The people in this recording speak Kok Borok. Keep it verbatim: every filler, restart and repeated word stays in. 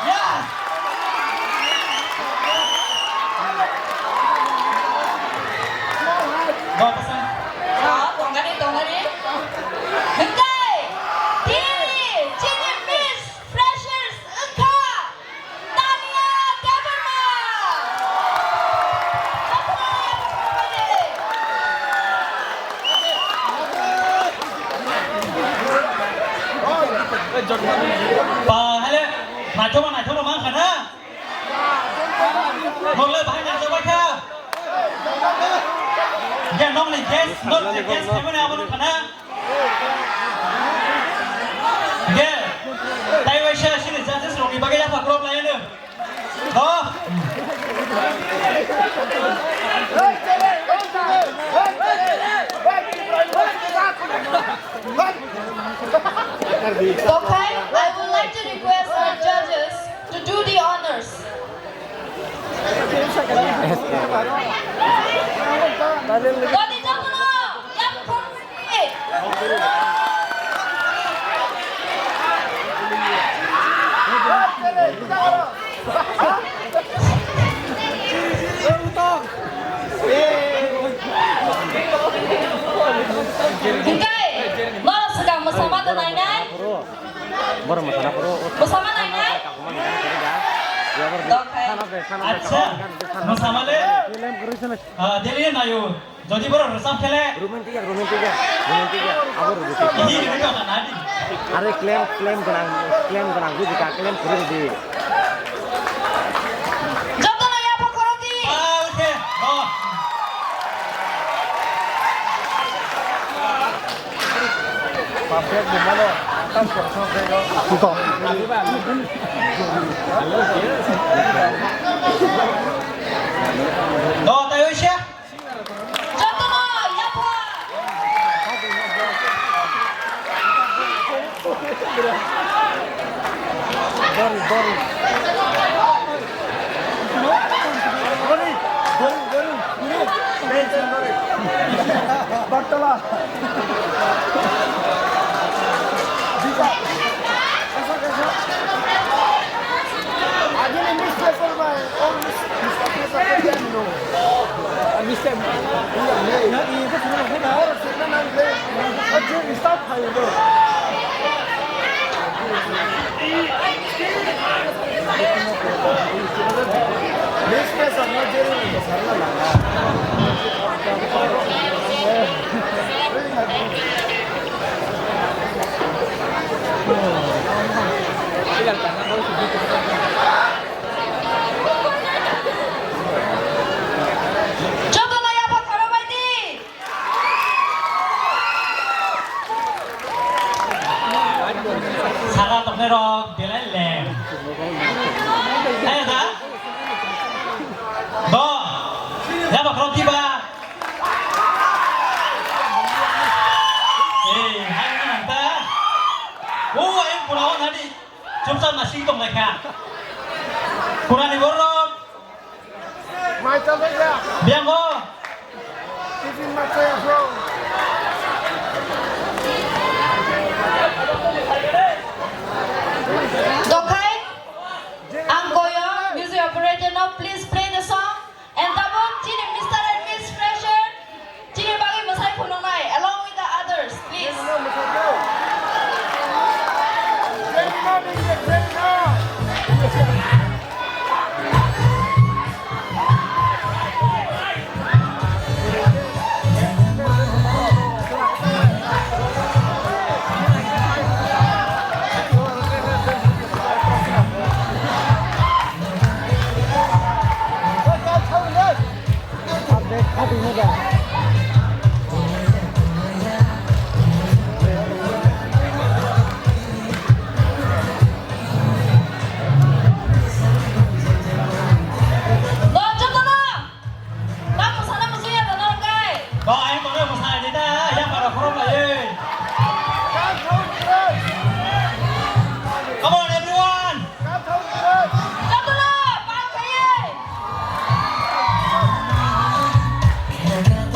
Yes! Ba, bwsa. Ah, tongani, tongani. Hingke, tini, chini Miss Freshers wngkha Tania Debbarma. Ba, hele, naithoma, naithoma mankha na? Nokle bahai nangjakbai kha. Ge nokni guest, nokni guest khaimani abo nukha na? Ge, tai waisa sini judges rokni bagwi yapha khorok laiano. Ho? Okay, I would like to request our judges to do the honors. Dodi jokono, yapha khoroknwi. Hingke, norok swkang mwsama tongnainai. Borok mwsana phuru o Bwsama nainai? Dokhai. Acha, mwsama le? Ah, deli nayo. Jodi borok rwchap khele? Romantic ya, romantic ya, romantic ya. Abo romantic. Ini ini kau tak nadi. Are claim, claim gwnang, claim gwnang, buji ka, claim kuri di. Jotono yapha khorokdi. Ah, okay. Oh. Do, tai oise. Jotono yapha. Dori, dori. Dori, dori, dori. Dori. Bagtala. Bisa. Bisa, bisa. Agini miss lesson bai. Oh, miss, miss lesson bai, no. Miss time. Iya, iya. Iya, iya, iya. Orang suka nanti. Aja stop ayo, bro. Jotono yapha khorokbai di. Saka toknai rok belai lem. Ayo da. Do. Yapha khorok diba. Eh, hai na ta. O, ayang pura o nadi. Chupchap na sing tong lai kha. Kurani borok. Mai ta bai ya. Biango. Tiffin ma chaya bro. Dokhai, ang koyo music operator no, please.